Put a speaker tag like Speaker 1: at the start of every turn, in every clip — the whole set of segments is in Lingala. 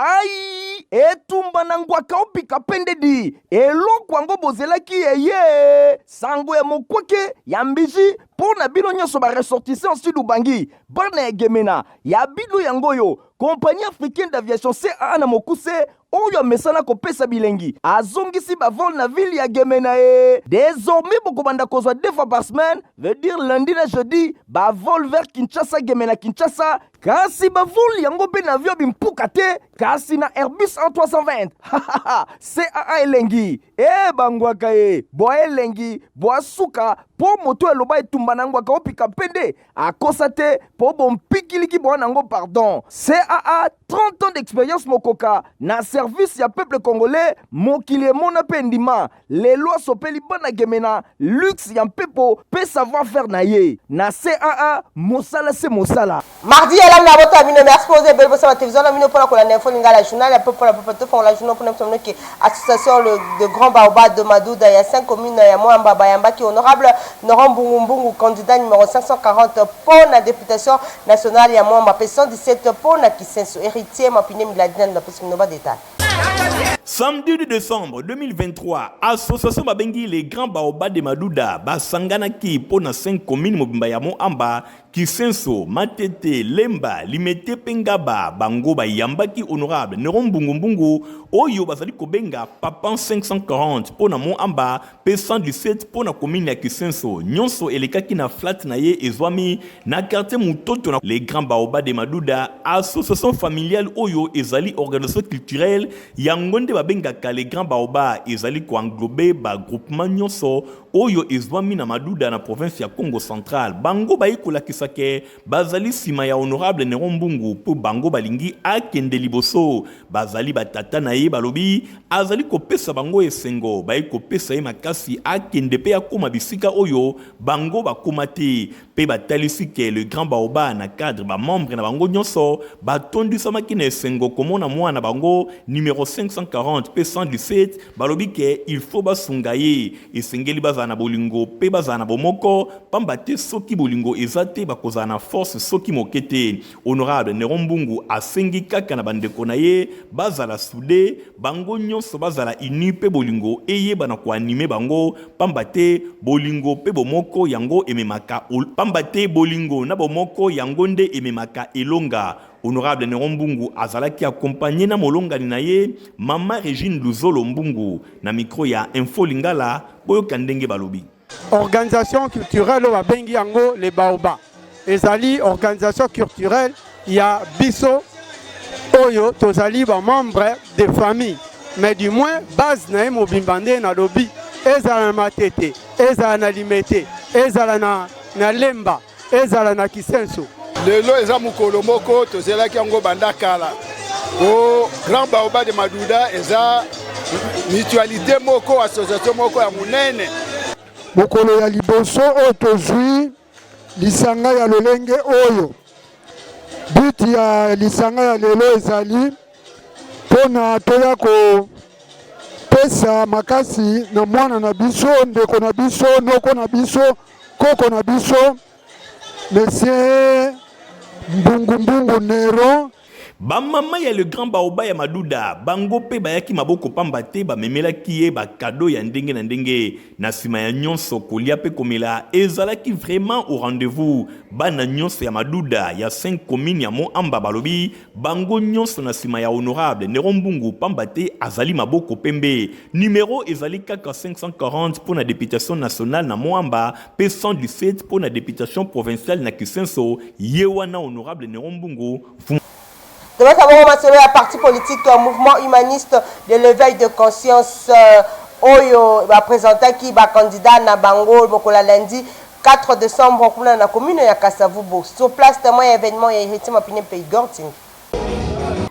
Speaker 1: Ai! Etumba na ngwaka opika pendedi eloko yango bozelaki eye sango ya mokwake ya mbiji mpo na bino nyonso ba ressortissants Sud Ubangi bana ya Gemena ya bino yango oyo Compagnie africaine d'aviation CAA na mokuse oyo amesana kopesa bilengi azongisi ba vol na ville ya Gemena e désormais bokobanda kozwa deux fois par semaine, veut dire lundi na jeudi, ba vol vers Kinshasa, Gemena, Kinshasa. Kasi ba vol yango mpe na avion bimpuka te, kasi na Airbus A320. CAA elengi e bangwaka e bwa elengi bwa suka mpo moto aloba etumba na ngwaka opika mpende akosa te mpo bompikiliki bwa nango pardon. CAA 30 ans d'expérience mokoka na service ya peuple congolais, mokili emona mpe ndima lelo asopeli bana Gemena luxe ya mpepo mpe savoir faire na ye na CAA, mosala se mosala.
Speaker 2: Mardi ya lamna bota bino, merci pour ebele bosa ba télévision na bino mpona kolanda Info Lingala, journal ya peuple, mpona peuple. Tofongola journal mpona biso ke association de Grand Baobab de Maduda ya 5 communes ya Mwamba bayambaki honorable Noron Mbungu Mbungu, candidat numéro 540 mpo na députation nationale ya Mwamba mpe 117 mpo na Kisenso. Héritier Mapine Miladina napesi bino ba détail.
Speaker 3: Samedi 2 décembre 2023, association babengi les Grands Baobab de Maduda basanganaki mpo na 5 communes mobimba ya Moamba, Kisenso, Matete, Lemba, Limete mpe Ngaba. Bango bayambaki honorable Neron Mbungu-Mbungu oyo bazali kobenga Papa 540 mpo na Moamba mpe 117 mpo na commune ya Kisenso. Nyonso elekaki na flat na ye ezwami na quartier Mutoto. Na les Grands Baobab de Maduda, association familiale oyo ezali organisation culturelle, yango nde babengaka les Grands Baobab, ezali koenglober bagroupement nyonso oyo ezwami na Maduda na province ya Congo Central. Bango bayi kolakisa ke bazali nsima ya honorable Neron Mbungu mpo bango balingi akende liboso. Bazali batata na ye, balobi azali kopesa bango esengo, bayi kopesa ye makasi akende mpe akóma bisika oyo bango bakóma te. Mpe batalisi ke le Grand Baobab na cadre bamembre na bango nyonso batondisamaki na esengo komona mwana bango numero 540 mpe 117. Balobi ke il faut basunga ye, esengeli bazala na bolingo mpe bazala na bomoko, pamba te soki bolingo eza te, bakozala na force soki moke te. Honorable Neron Mbungu asengi kaka na bandeko na ye bazala soudé, bango nyonso bazala uni mpe bolingo eyeba na koanimer bango, pamba te bolingo mpe bomoko yango ememaka, pamba te bolingo na bomoko yango nde ememaka elonga. Honorable Neron Mbungu azalaki accompagné na molongani na ye, mama Regine Luzolo Mbungu. Na micro ya Info Lingala, boyoka ndenge balobi.
Speaker 4: Organisation culturelle oyo babengi yango le Baoba ezali organisation culturelle ya biso oyo tozali bamembre de famille, mais du moins base na ye mobimba nde nalobi, ezala na Matete, ezala na Limete, ezala na Lemba, ezala na Kisenso.
Speaker 5: Lelo eza mokolo moko tozelaki yango banda kala po Grand Baobab de Maduda eza mutualité moko, association moko ya monene.
Speaker 6: Mokolo ya liboso oyo tozwi lisanga ya lolenge oyo, but ya lisanga ya lelo ezali mpona toya kopesa makasi na mwana na biso, ndeko na biso, noko na biso, koko na biso, monsieur Mbungumbungu Nero.
Speaker 3: Bamama ya le Grand Baobab ya Maduda, bango mpe bayaki maboko pamba te, bamemelaki ye bacadeau ya ndenge na ndenge. Na nsima ya nyonso, kolia mpe komela ezalaki vraiment au rendez-vous. Bana nyonso ya Maduda ya 5 commune ya Moamba balobi bango nyonso na nsima ya honorable Nero Mbungu, pamba te azali maboko pembe. Numero ezali kaka 540 mpo na députation nationale na Moamba mpe 117 mpo na députation provinciale na Kisenso. Ye wana honorable Nero Mbungu.
Speaker 2: Tobeta bongo masolo ya parti politique Mouvement humaniste de l'éveil de conscience oyo baprésentaki bacandidat na bango mokolo ya lundi 4 décembre kuna na commune ya Kasavubu. Sur place, témoin ya événement ya Héritier Mapine mpe Igor Tingi.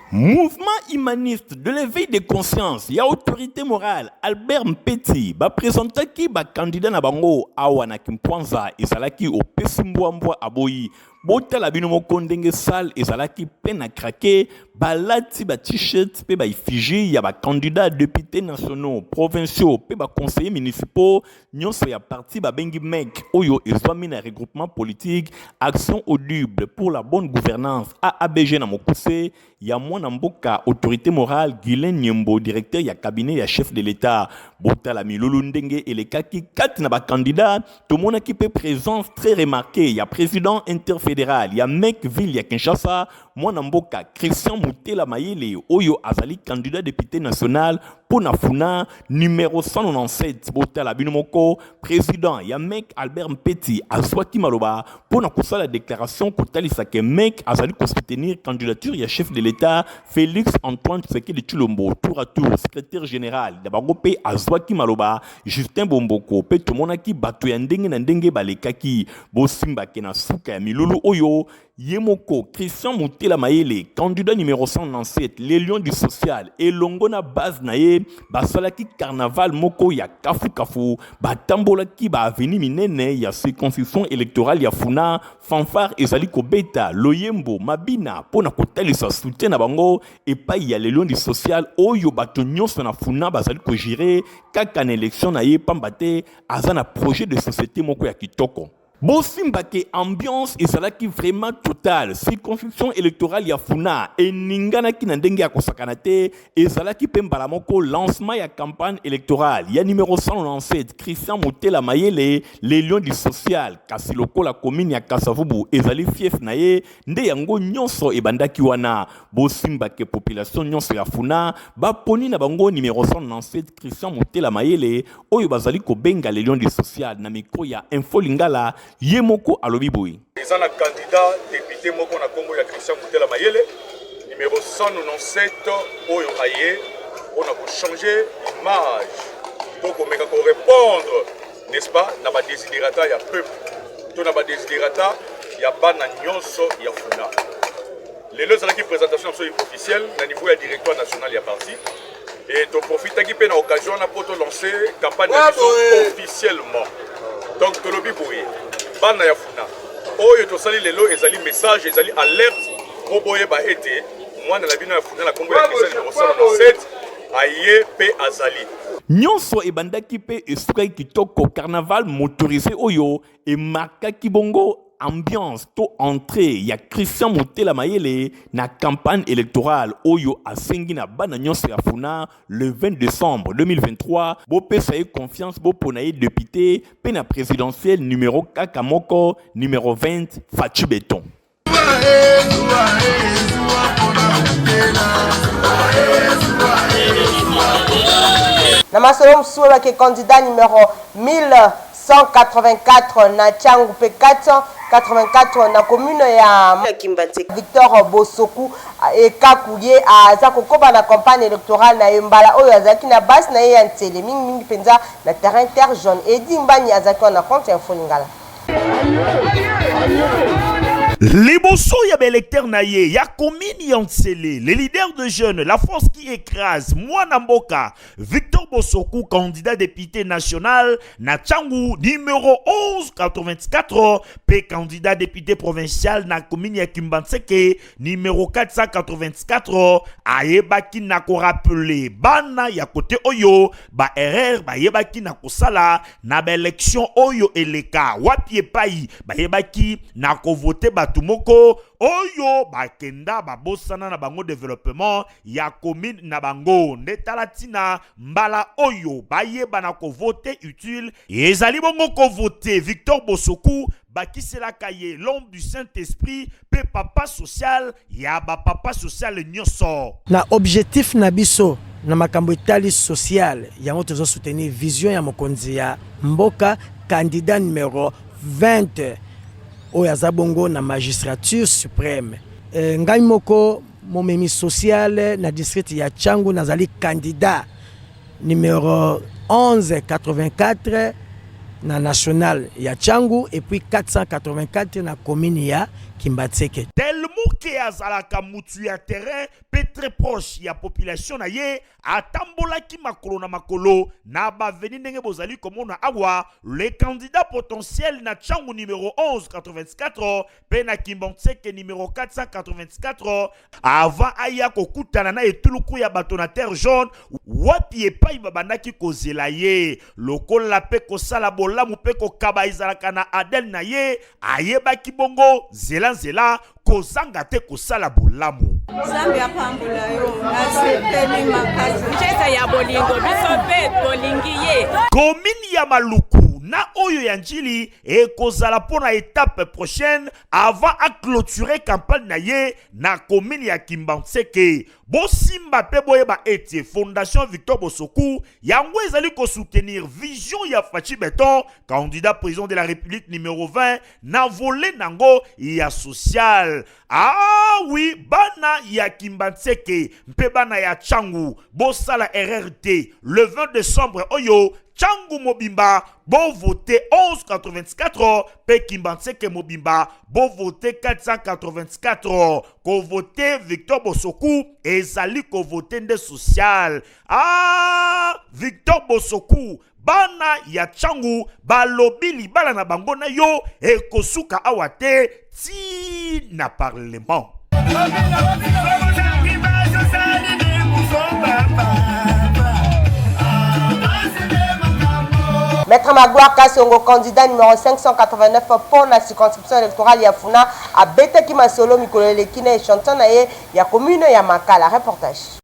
Speaker 3: Mouvement humaniste de l'éveil de conscience ya autorité morale Albert Mpeti baprésentaki bacandidat na bango awa na Kimpwanza. Ezalaki opesi mbwambwa aboyi. Botala bino moko ndenge salle ezalaki plein à craquer. Balati ba t-shirts mpe ba effigies ya ba candidats deputes nationaux, provinciaux mpe ba conseillers municipaux nyonso ya parti babengi mec oyo ezwami na regroupement politique Action audible pour la bonne gouvernance, AABG na mokuse, ya mwana mboka autorite morale Guylain Nyembo, directeur ya cabinet ya chef de l'Etat. Botala milulu ndenge elekaki kati na ba candidats. Tomonaki mpe presence très remarquée ya president interfederal ya mec ville ya Kinshasa, mwana mboka Christian Mutela Mayele oyo azali candidat depute national mpo na Funa numero 197. Botala bino moko, president ya mec Albert Mpeti azwaki maloba mpo na kosala declaration kotalisa ke mec azali kosoutenir candidature ya chef de l'Etat Felix Antoine Tshisekedi Tshilombo. Tour à tour, secrétaire général na bango mpe azwaki maloba, Justin Bomboko, mpe tomonaki bato ya ndenge na ndenge balekaki. Bosimbake na suka ya milulu oyo, ye moko Christian Mutela Mayele, candidat numero 197, le lion du social, elongo na base na ye basalaki carnaval moko ya kafukafu. Batambolaki ba avenue minene ya circonscription électorale ya Funa, fanfare ezali kobeta loyembo, mabina mpo na kotalisa soutien na bango epai ya le lion du social oyo bato nyonso na Funa bazali kogire kaka na election na ye, pamba te aza na projet de société moko ya kitoko. Bosimba ke ambiance ezalaki vraiment totale. Circonscription électorale ya Funa eninganaki na ndenge ya kosakana te. Ezalaki mpe mbala moko lancement ya campagne électorale ya numero 197, Christian Mutela Mayele, le lion du social. Kasi lokola commune ya Kasavubu ezali fief na ye, nde yango nyonso ebandaki wana. Bosimba ke population nyonso ya Funa baponi na bango numero 197, Christian Mutela Mayele, oyo bazali kobenga le lion du social. Na micro ya Info Lingala, ye moko alobi boye.
Speaker 7: Eza na candidat député moko na kombo ya Christian Mutela Mayele, numéro 197, oyo aye mpona kochanger image to komeka korépondre, n'est-ce pas, na badesiderata ya peuple to na badesiderata ya bana nyonso ya Funa. Lelo ezalaki présentation na biso officielle na niveau ya directoire national ya parti et toprofitaki mpe na occasion wana mpo tolance campagne na biso officiellement. Donc tolobi boye, bana ya Funa, oyo tosali lelo ezali message, ezali alerte mpo boyeba ete mwana na bino ya Funa na nkombo ya Christian numéro 197 aye mpe azali.
Speaker 3: Nyonso ebandaki mpe esukaki kitoko. Carnaval motorisé oyo emarkaki bongo ambiance to entrée ya Christian Mutela Mayele na campagne électorale oyo asengi na bana nyonso ya Funa, le 20 décembre 2023, bopesa ye confiance, bopona ye député mpe na présidentielle numéro kaka moko, numéro 20, Fatshi Béton.
Speaker 2: Na masolo mosusu, oyebaki candidat numéro 1184 na Tshangu mpe 484 na commune ya Victor Bosoku Ekaku, ye aza kokoba na campagne électorale na ye. Mbala oyo azalaki na base na ye ya Nsele, mingimingi mpenza na terrain Terre Jaune. Edi Mbani azalaki wana na compte ya Info Lingala.
Speaker 8: Liboso ya baélecteur na ye ya commune ya Nsele, le leader de jeunes, la force qui écrase, mwana mboka Victor Bosoku, candidat député national na Tshangu numéro 1184 pe candidat député provincial na commune ya Kimbanseke numéro 484, ayebaki na korappeler bana ya côté oyo ba erreur bayebaki na kosala na baélection oyo eleka, wapi epai bayebaki na kovote bato moko oyo bakenda babosana na bango développement ya commune na bango. Nde tala ntina mbala oyo bayeba na kovote utile ezali bongo kovote Victor Bosoku, bakiselaka ye l'homme du Saint-Esprit mpe papa social ya bapapa social nyonso.
Speaker 9: Na objectif na biso na makambo etali social, yango tozosoutenir vision ya mokonzi ya mboka, candidat numéro 20 oyo aza bongo na magistrature suprême. Ngai moko momemi social na district ya Tshangu, nazali candidat numéro 1184 na national ya Tshangu et puis 484 na commune ya Kimbanseke.
Speaker 8: Tellement que azalaka mutu ya terrain pe très proche ya population na ye, atambolaki makolo na makolo na ba avenue ndenge bozali komona awa, le candidat potentiel na Tshangu numero 1184 pe na Kimbanseke numero 484, avant aya kokutana na etuluku ya bato na Terre Jaune wapi epai babandaki kozela ye. Lokola pe kosala bolamu pe kokaba ezalaka na ADN na ye, ayebaki bongo nzela nzela kozanga te kosala bolamu.
Speaker 10: Nzambe apambola yo, nasepeli makasi.
Speaker 11: Richesse ya bolingo biso mpe tolingi ye.
Speaker 8: Commune ya Maluku na oyo ya Ndjili ekozala mpo na etape prochaine avant a clôturer campagne na ye na commune ya Kimbanseke. Bosimba mpe boyeba ete Fondation Victor Bosoku yango ezali ko soutenir vision ya Fatshi Beton, candidat président de la République numéro 20 na volet nango ya social. Ah oui, bana ya Kimbanseke mpe bana ya Tshangu bosala erreur te. Le 20 décembre oyo Tshangu mobimba bo voter 1184 mpe Kimbanseke mobimba bo voter 484. Ko voter Victor Bosoku ezali ko voter nde social. Ah, Victor Bosoku, bana ya Tshangu balobi libala na bango na yo ekosuka awa te ti na parlement.
Speaker 2: Maître Magloire Kasongo, candidat numéro 589 pour la circonscription électorale ya Funa, abetaki masolo mikolo eleki na echantillon na ye ya commune ya Makala. Reportage.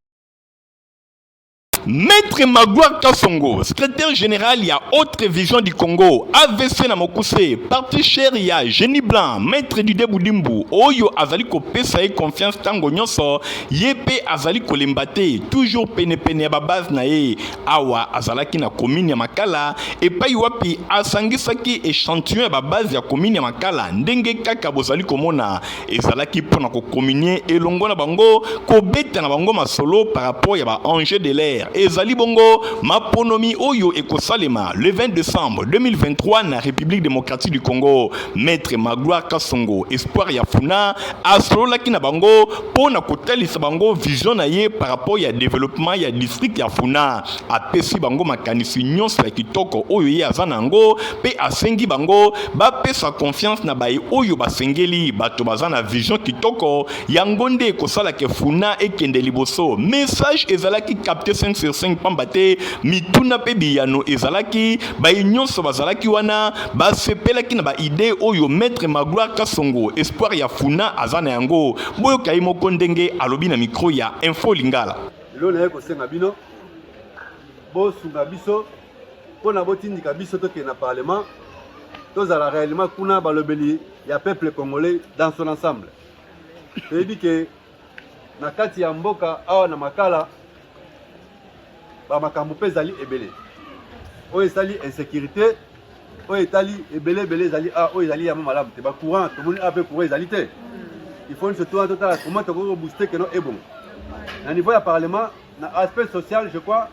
Speaker 3: Maître Magloire Kasongo, secrétaire général ya Autre Vision du Congo, AVC na mokuse, parti cher ya Génie Blanc, Maître Didier Budimbu, oyo azali kopesa ye confiance tango nyonso, ye pe azali kolemba te, toujours pene pene ya ba base na ye. Awa azalaki na commune ya Makala, epai wapi asangisaki echantillon ya ba base ya commune ya Makala, ndenge kaka bozali komona. Ezalaki mpo na ko communier elongo na bango, kobeta na bango masolo par rapport ya ba enjeux de l'heure. Ezali bongo maponomi oyo ekosalema le 20 decembre 2023 na Republique democratique du Congo. Maitre Magloire Kasongo, espoir ya Funa, asololaki na bango mpo na kotalisa bango vision na ye par rapport ya developpement ya district ya Funa. Apesi bango makanisi nyonso ya kitoko oyo ye aza na yango mpe asengi bango bapesa confiance na baye oyo basengeli. Bato baza na vision kitoko, yango nde ekosala ke Funa ekende liboso. Message ezalaki capte 5 sur 5 pamba te mituna mpe biyano ezalaki. Baye nyonso bazalaki wana basepelaki na ba idee oyo Maitre Magloire Kasongo, espoir ya Funa, aza na yango. Boyoka ye moko ndenge alobi na micro ya Info Lingala.
Speaker 12: Lelo naye kosenga bino bosunga biso mpona botindika biso tokende na parlement, tozala réellement kuna balobeli ya peuple congolais dans son ensemble. Toyebi ke na kati ya mboka awa na Makala bamakambo mpe ezali ebele oyo esali insécurité, oyo etali ebele ebele ezali awa, oyo ezali yango malamu te. Ba courant tomoni awa mpe courant ezali te. Il faut nyonso towana totala comment tokoki kobooste keno ebongo na niveau ya parlement. Na aspect social, je crois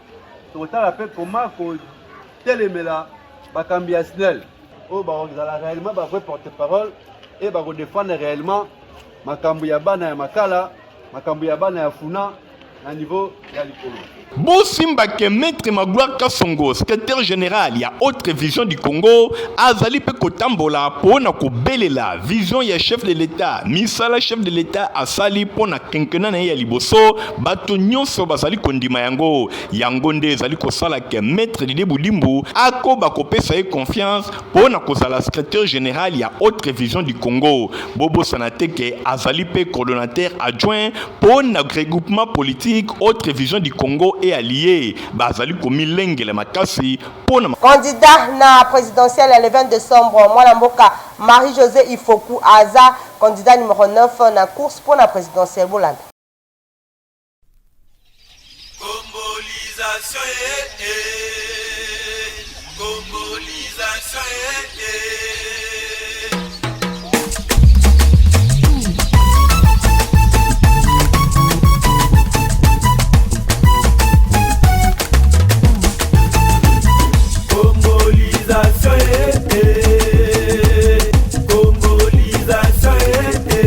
Speaker 12: tokotala mpe comment kotelemela bakambi ya SNEL oyo bakozala réellement ba vrai porte-parole et bakodefendre réellement makambo ya bana ya Makala, makambo ya bana ya Funa na niveau ya likolo.
Speaker 3: Bosimba ke Maître Magloire Kasongo, secrétaire général ya Autre Vision du Congo, azali pe kotambola po na kobelela vision ya chef de l'État. Misala chef de l'État asali po na quinquennat na ye ya liboso, bato nyonso bazali kondima yango. Yango nde ezali kosala ke Maître Didier Budimbu akoba kopesa ye confiance po na kozala secrétaire général ya Autre Vision du Congo. Bobosana te ke azali pe coordonnateur adjoint po na regroupement politique Autre Vision du Congo et alliés. Bazali komilengela makasi po na
Speaker 2: Candidat na presidentielle ya le 20 decembre, mwana mboka Marie-Josee Ifoku aza candidat numero 9 na course po na presidentielle. Bolanda.
Speaker 13: Congolisation eh, eh. Congolisation eh, eh. Congolisation eh, eh. Congolisation eh, eh.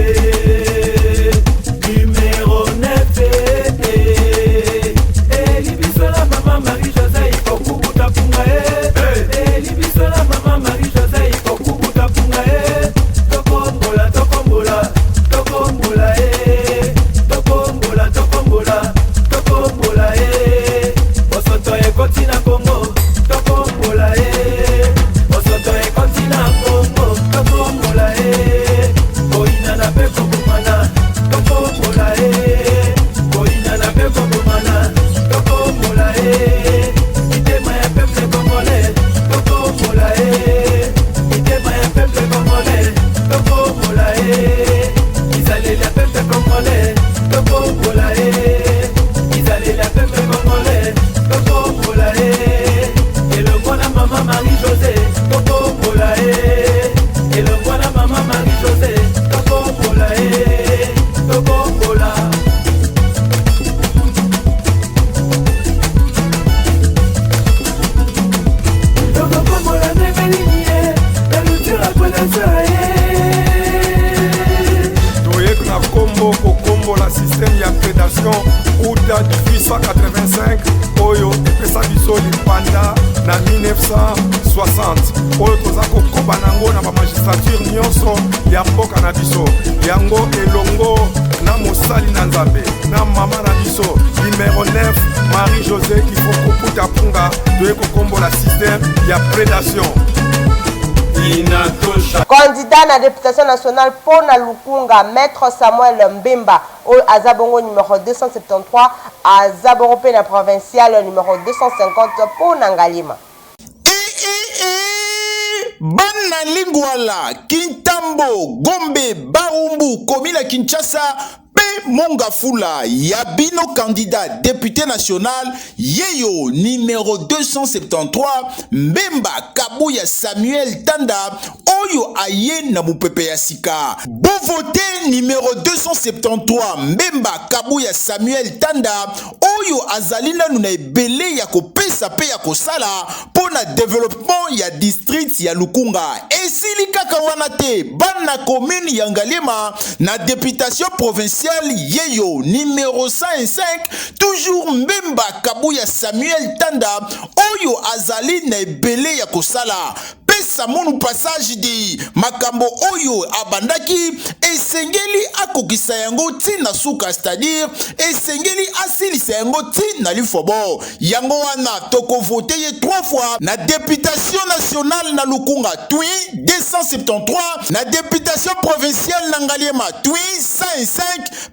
Speaker 14: système ya prédation uta 1885 oyo epesa biso lipanda na 1960 oyo toza kokoba na yango na bamagistrature nyonso ya mboka na biso. Yango elongo na mosali na Nzambe na mama na biso numero 9 Marie José Ifoko Puta Punga, toye kokombola système ya prédation. Inatosha.
Speaker 2: Candidat na députation nationale mpo na Lukunga, Maître Samuel Mbemba, oyo aza bongo numero 273, aza bongo mpe na provincial numero 250 mpo na Ngaliema.
Speaker 15: Bana Lingwala, Kintambo, Gombe, Barumbu, commune ya Kinshasa mpe Mongafula ya bino candidat député national yeyo numero 273 Mbemba Kabuya Samuel Tanda oyo aye na mopepe ya sika. Bovote numero 273 Mbemba Kabuya Samuel Tanda oyo azali nanu na ebele ya kopesa mpe ya kosala mpo na developpement ya district ya Lukunga. Esili kaka wana te, bana commune ya Ngaliema na deputation provinciale yeyo numero 105 toujours Mbemba Kabuya Samuel Tanda oyo azali na ebele ya kosala. Pesa munu passage di makambo oyo abandaki esengeli akokisa yango ti na suka, c'est-à-dire esengeli asilisa yango ti na lifobo. Yango wana tokovote ye 3 fois na deputation nationale na Lukunga twi 273, na deputation provinciale na Ngaliema twi 105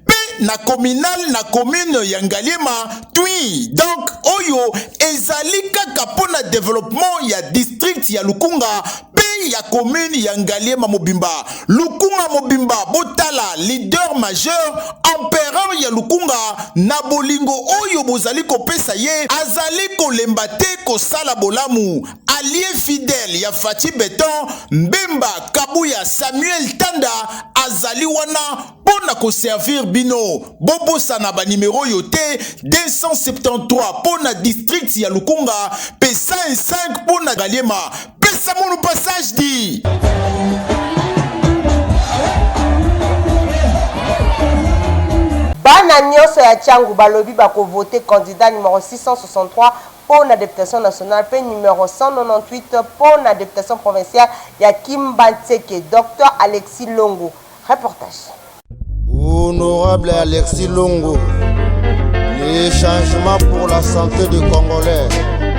Speaker 15: pe na communale na commune ya Ngaliema twi. Donc oyo ezali kaka mpo na developpement ya district ya Lukunga pe ya commune ya Ngaliema mobimba. Lukunga mobimba, botala leader majeur empereur ya Lukunga na bolingo oyo bozali kopesa ye, azali kolemba te kosala bolamu. Allié fidèle ya Fatshi Beton, Mbemba Kabuya Samuel Tanda azali wana mpo na koservir bino. Bobosana ba numero oyo te, 273 mpo na district ya Lukunga mpe 105 mpo na Ngaliema. Pesa munu passage di.
Speaker 2: Bana nyonso ya Tshangu balobi bakovote candidat numero 663 mpo na deputation nationale mpe numero 198 mpo na deputation provinciale ya Kimbanseke, Docteur Alexis Longo. Reportage.
Speaker 16: Honorable Alexis Longo, les changements pour la santé des Congolais,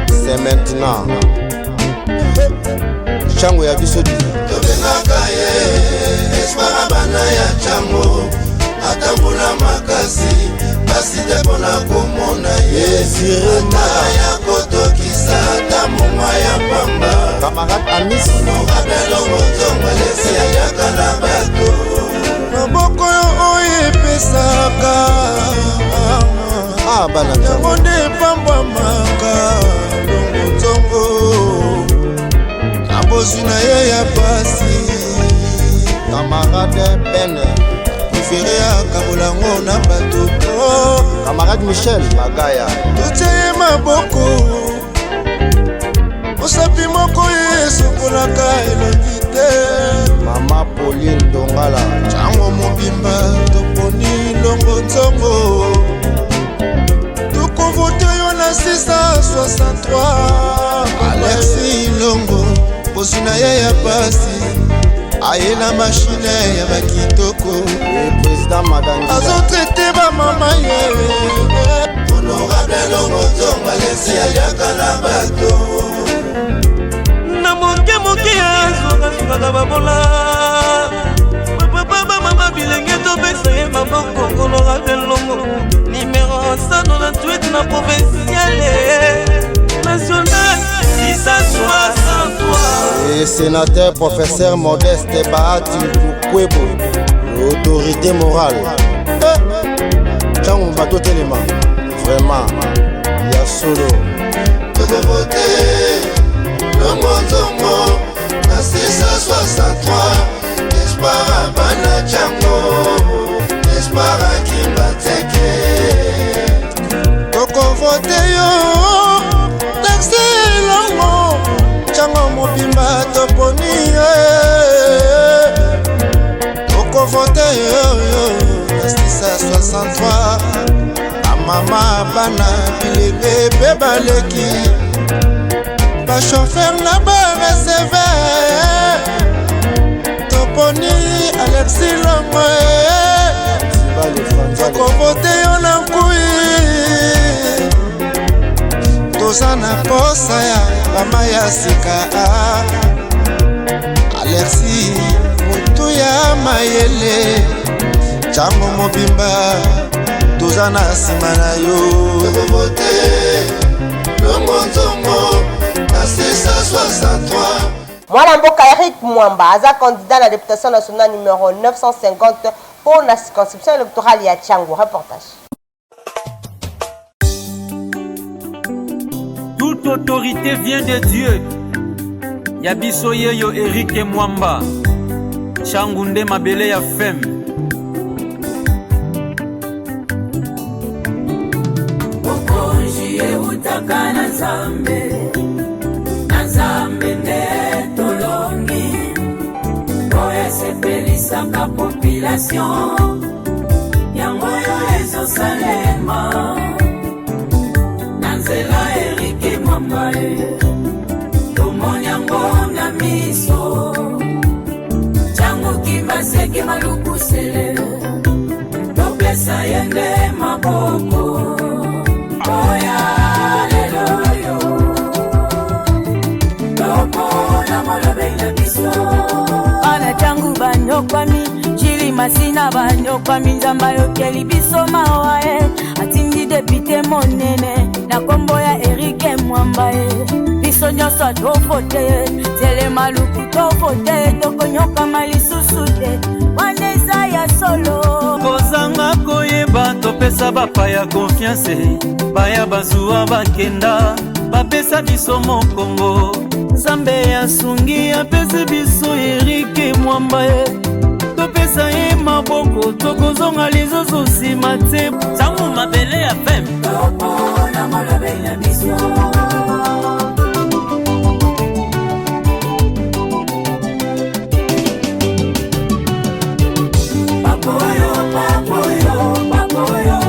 Speaker 16: c'est maintenant. Chango ya biso di.
Speaker 13: Tobengaka ye espoir bana ya Chango, atambola makasi pasi te mpona komona ye, ata ya kotokisa ata mongwa ya pamba.
Speaker 16: Camarade Amis
Speaker 13: Honorable Longo Nzongo Alexis ayaka na bato
Speaker 16: maboko yo oyo epesaka bana
Speaker 13: yango nde epambwamaka. Longo Nzongo na bozwi na ye ya pasi,
Speaker 16: camarade Ben
Speaker 13: préféré akabola yango na bato.
Speaker 16: Camarade Michel Magaya,
Speaker 13: totie ye maboko, mosapi moko ye esokolaka elongi te.
Speaker 16: Mama Pauline Dongala,
Speaker 13: Ntango mobimba toponi Longo Nzongo, tokovote yo na 663 Alexis Longo. Bozwi na ye ya pasi, aye na mashine ya bakitoko.
Speaker 16: Président Magangi
Speaker 13: azotraite bamama ye. Honorable Longo Nzongo Alexis aliaka na bato
Speaker 17: na moke moke, azokasukaka babola bapapa bamama bilenge, topesa ye maboko. Honorable Longo numero 198 na provinciale, national 663.
Speaker 16: Et sénateur professeur Modeste Bahati Lukwebo, l'autorité morale. Ntango bato telema vraiment ya solo.
Speaker 13: Tokovote Longo Nzongo na 663, espoir bana Tshangu, espoir Kimbanseke. Tokovote yo taxi Longo, Tshangu mobimba toponi ye. Tokovote yo na 663. Bana, bilenge mpe baleki, bashofer na bareceveur, toponi Alexi Longo, tokovote yo na nkui. Toza na posa ya bama ya sika. Alexi motu ya mayele, ntango mobimba toza na nsima na yo. Tokovote Longo Nzongo na 663.
Speaker 2: Mwana mboka Eric Mwamba aza candidat na deputation nationale numero 950 mpo na circonscription électorale ya Tshangu. Reportage.
Speaker 18: Toute autorité vient de Dieu. Ya biso yeyo Eric Mwamba. Tshangu nde mabele ya fem.
Speaker 19: Bokonzi eutaka na Nzambe, na Nzambe nde tolongi, oyo esepelisaka population, yango oyo ezosalema na nzela Erike Mwamba e, tomoni yango na miso. Tshangu Kimbaseke Malukusele, topesa ye nde maboko oya lelo oyo topona molobeli na biso.
Speaker 10: Bana Tshangu banyokwami, Jili Masina banyokwami, Nzambe ayokeli biso mawa e, atindi député monene na nkombo ya Erike Mwamba e. Biso nyonso tovote, Zele Maluku tovote, tokonyokama lisusu te, wana eza ya solo.
Speaker 17: Kozanga koyeba, topesa bapaya confiance, baya bazuwa bakenda, bapesa biso mokongo. Nzambe asungi, apesi biso Erike Mwamba ye, topesa ye maboko, tokozonga lisusu nsima te. Ntango mabele ya fem
Speaker 19: topona molobeli na biso. Papoyo, papoyo, papoyo,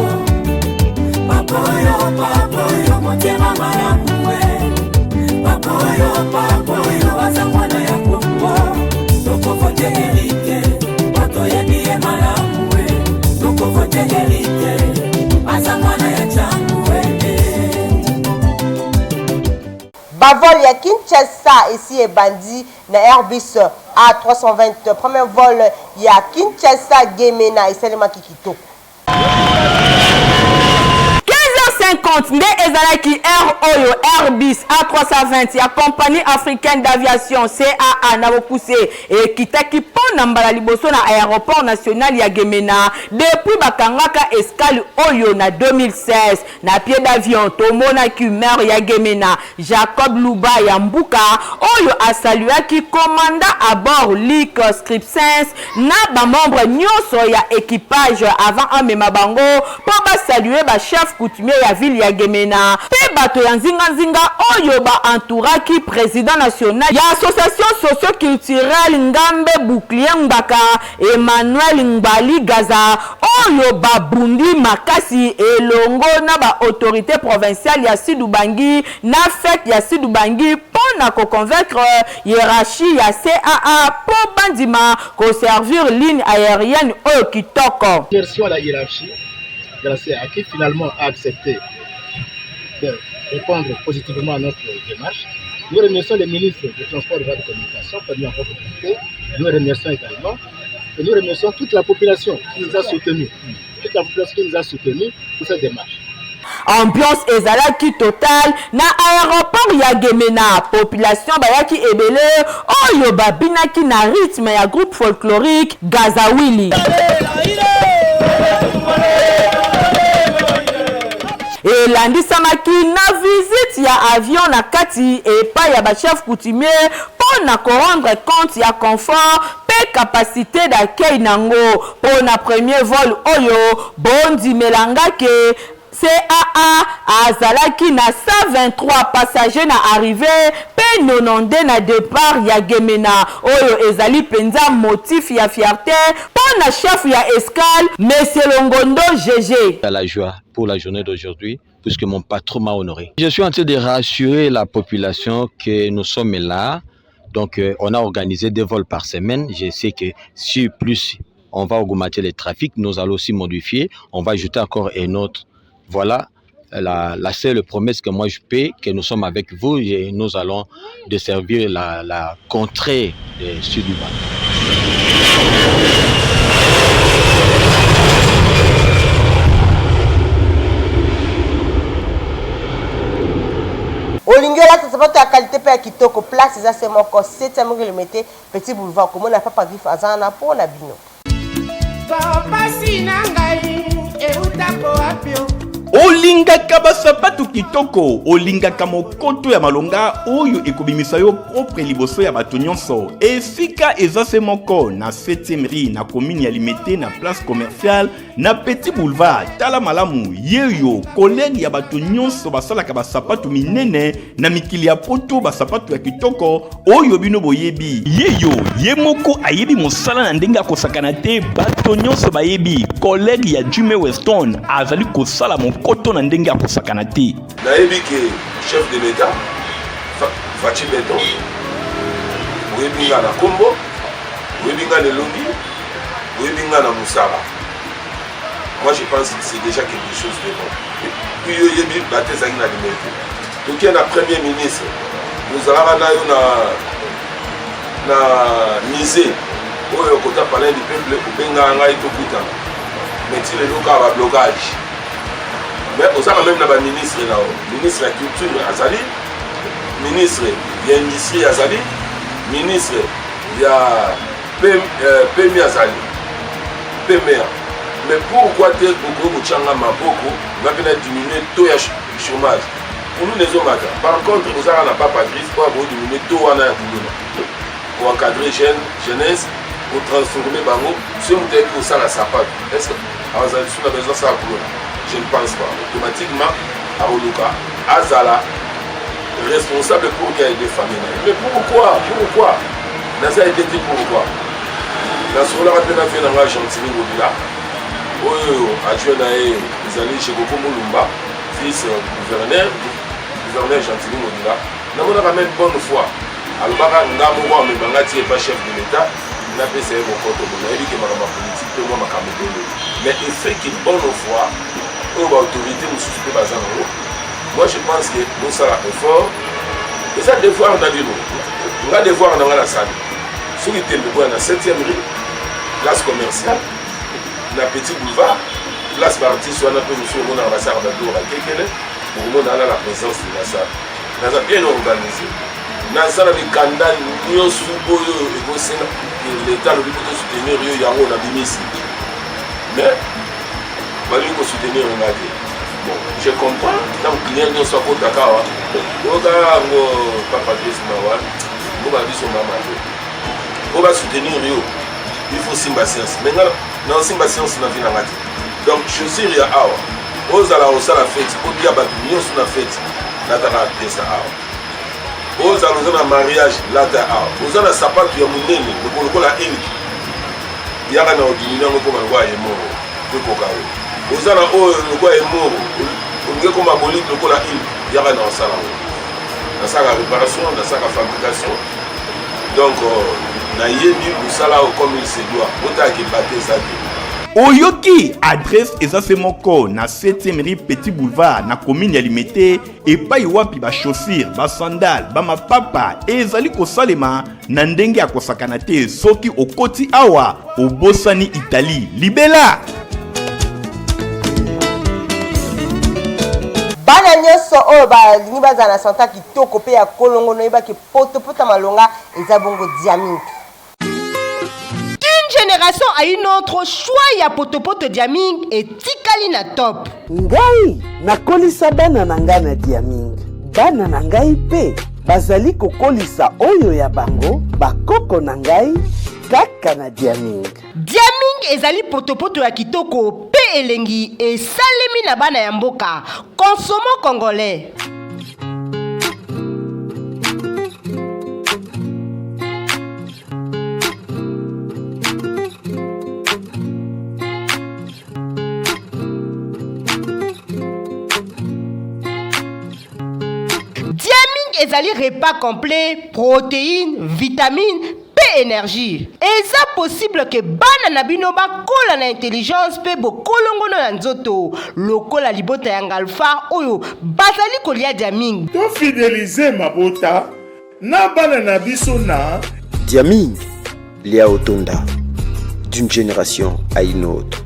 Speaker 19: papoyo, papoyo, motema malamu we. Papoyo, papoyo, aza mwana ya Kongo. Tokovote Erike, po toyebi ye malamu we. Tokovote Erike, aza mwana ya Tshangu we.
Speaker 2: Bavol ya Kinshasa esi ebandi na Airbus A320. Premier vol ya Kinshasa Gemena esalemaki kitoko.
Speaker 20: 15h50 nde ezalaki heure oyo Airbus A320 ya Compagnie africaine d'aviation, CAA na bokuse, ekitaki mpo na mbala liboso na aeroport national ya Gemena depuis bakangaka escale oyo na 2016. Na pied d'avion, tomonaki maire ya Gemena, Jacob Luba ya Mbuka, oyo a saluaki commandant à bord Luc Scripsens na ba membres nionso ya equipage avant amema bango mpo ba saluer ba chefs coutumiers ya ville ya Gemena mpe bato ya nzinga-nzinga oyo ba entouraki president national ya association socio-culturelle Ngambe Bouclier Ngbaka, Emmanuel Ngbali Gaza, oyo babundi makasi elongo na ba autorites provinciales ya Sud-Ubangi na fete ya Sud-Ubangi mpo na ko convaincre hierarchie ya CAA mpo bandima ko servir ligne aerienne oyo kitoko.
Speaker 21: Remercions la hiérarchie de la CAA qui finalement a accepté de répondre positivement à notre démarche. Nous remercions le ministre des Transports et de la Communication pour nous avoir contacté. Nous remercions également et nous remercions toute la population qui nous a soutenus, toute la population qui nous a soutenus pour cette démarche.
Speaker 20: Ambiance ezalaki totale na aeroport ya Gemena, population bayaki ebele oyo babinaki na rythme ya groupe folklorique Gazawili. Elandisamaki na visite ya avion na kati epai ya ba chefs coutumiers mpo na ko rendre compte ya confort mpe capacite d'accueil nango mpo na premier vol oyo. Bondimela nga ke. CAA azalaki na 123 passagers na arrivee mpe 92 na depart ya Gemena, oyo ezali mpenza motif ya fierte mpo na chef ya escale, Monsieur Longondo Gege.
Speaker 1: À la joie pour la journée d'aujourd'hui puisque mon patron m'a honoré. Je suis en train de rassurer la population que nous sommes là. Donc, euh, on a organisé deux vols par semaine. Je sais que si plus on va augmenter le trafic, nous allons aussi modifier. On va ajouter encore un autre. Voilà la, la seule promesse que moi je paie, que nous sommes avec vous et nous allons desservir la, la contrée de sud du
Speaker 2: olingi olata sapato ya qualité mpe ya kitoko place eza se moko 7 rue Limete petit boulevard komona papa griffe aza wana mpo na bino
Speaker 22: Pasi na ngai eutako wapi o?
Speaker 3: Olingaka basapatu kitoko, olingaka mokoto ya malonga oyo ekobimisa yo propre liboso ya bato nyonso. Esika eza se moko na 7e rue na commune ya Limete na place commerciale na Petit Boulevard. Tala malamu, yeyo collègue ya bato nyonso basalaka basapatu minene na mikili ya poto, basapatu ya kitoko oyo bino boyebi. Yeyo ye moko ayebi mosala na ndenge akosakana te, bato nyonso bayebi collègue ya Jimmy Weston azali kosala mokoto na ndenge akosakana te.
Speaker 23: Nayebi ke chef de l'Etat Fatshi Beton, oyebi nga na kombo, oyebi nga na elongi, oyebi nga na mosala. Moi je pense que c'est déjà quelque chose de bon. Puis yo oyebi bato ezalaki na limete. Toke na premier ministre, tozalaka na yo na na musée oyo kota palais du peuple, obengaka ngai tokutana, mais ti lelo kaka ba blocage. Mais oza quand même na ba ministre na yo, ministre ya culture azali, ministre ya industrie azali, ministre ya PMI azali, PMA. Mais pourquoi te okoki kotya nga maboko nga mpe na diminuer taux ya chômage? Kuluna ezomata. Par contre ozalaka na papa Griffe oyo akoki diminuer taux wana ya kuluna, koencadre jeune jeunesse, kotransforme bango. Soki moto ayebi kosala sapato, est ce que azala lisusu na besoin asala kuluna? Je ne pense pas. Automatiquement akoluka azala responsable pour qu'il aide famille na ye. Mais pourquoi, pourquoi naza aide te? Pourquoi? Nasololaka mpe na vie na ngai Gentini Ngobila, oyo adjoint na ye ezali Jekoko Mulumba, vice gouverneur, gouverneur Gentini Ngobila. Namonaka meme bonne foi, alobaka nga moko amema nga ti epa chef de l'État, napesa ye mokoto. Bo nayebi ke makambo ya politike mpe mwa makambo ebele, mais effet ke bonne foi oyo baautorité mosusu mpe baza nango, moi je pense que bosala effort, eza devoir na bino. Nga devoir na nga nasali, soki tembe boya na 7e rue, place commerciale, na petit boulevard, place baartiste wana mpe mosusu omonaka basalaka babiloko bakekele, bokomona wana la présence de la salle. Naza bien organisé, naza na mikanda nyonso oyo ekosenga leta alobi mpo tosoutenir yo, yango nabimisi, mais balingi kosoutenir nga te. Bon, je comprends, ntango client nyonso akotaka awa, oyoka yango papa Chris mawa ngo ba biso mama te po basoutenir yo, il faut simba science. Mais nga na simba science na vie na nga te. Donc chaussure ya awa ozala osala feti, obia bato nyonso na feti, lataka pièce awa. Ozala oza na mariage, lata awa. Oza na sapatu ya monene lokola eliki, yaka na odimini yango ekoma lokola ye moko ekoka yo. Oza na oyo lokola ye moko olingi ekoma bolide lokola ile, yaka na osala yango. Nasalaka réparation, nasalaka fabrication, donc nayebi mosala oyo comme il se doit. Botalaka ebate eza te.
Speaker 3: Oyoki adresse eza se moko na 7e rue petit boulevard na commune ya Limete, epai wapi bachaussure, basandale, bamapapa ezali kosalema na ndenge ya kosakana te. Soki okoti awa, obosani Italie libela.
Speaker 2: Bana nyonso oyo balingi bazala na sante ya kitoko mpe ya kolongono, oyebaki potopoto ya malonga eza bongo Diamink. D'une génération à une autre, choix ya potopoto Diaming etikali na top.
Speaker 24: Ngai nakolisa bana na ngai na Diaming, bana na ngai mpe bazali kokolisa oyo ya bango bakoko na ngai kaka na Diaming.
Speaker 2: Diaming. ezali potopoto ya kitoko mpe elengi esalemi na bana ya mboka. Consommons congolais. Diaming ezali repas complet, protéines, vitamines mpe énergie. Eza possible ke bana na bino bakola na intelligence mpe bokolongono ya nzoto lokola libota ya Ngalfar oyo bazali kolia Diaming.
Speaker 4: Tofidelize mabota na bana na biso na
Speaker 5: Diaming, lia otonda d'une génération à une autre.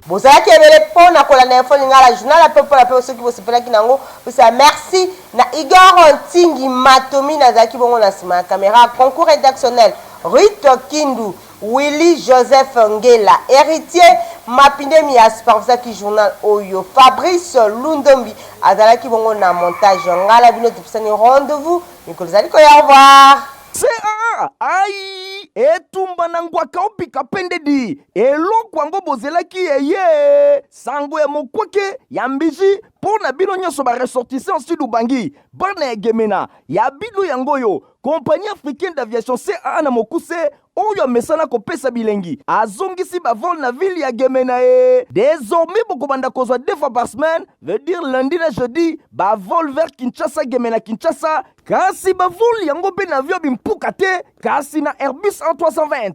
Speaker 2: Bozalaki ebele mpo na kolanda Info Lingala, journal ya pepo na pepo. Soki bosepelaki na yango, pesa merci na Igor Ntingi Matomi, nazalaki bongo na nsima ya kamera. Concours rédactionnel Ruth Kindu, Willy Joseph Ngela, Héritier Mapindemi asupervisaki journal oyo, Fabrice Lundombi azalaki bongo na montage. Ngai na bino topesani rendez-vous mikolo ezali koya. Au revoir.
Speaker 6: CAA ai etumba na ngwaka opika pendedi eloko yango bozelaki eye sango ya mokwake ya mbiji mpo na bino nyonso ba ressortissants Sud Ubangi, bana ya Gemena ya bino yango oyo Compagnie africaine d'aviation CAA na mokuse oyo amesana kopesa bilengi azongisi bavol na ville ya Gemena e désormais bokobanda kozwa deux fois par semaine, veut dire lundi na jeudi, bavol vers Kinshasa, Gemena, Kinshasa. Kasi bavol yango mpe na avion bimpuka te, kasi na Airbus A320.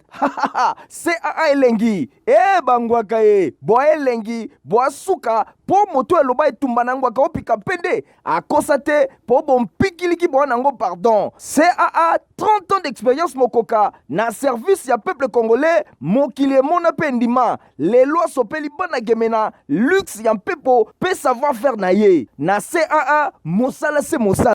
Speaker 6: CAA elengi e bangwaka ye bwa elengi bwa suka mpo moto eloba etumba na ngwaka opika mpende akosa te mpo bompikiliki bwa nango pardon. CAA 30 ans d'expérience mokoka na service ya peuple congolais, mokili emona mpe ndima lelo asopeli bana Gemena luxe ya mpepo mpe savoir faire na ye na CAA mosala se mosala.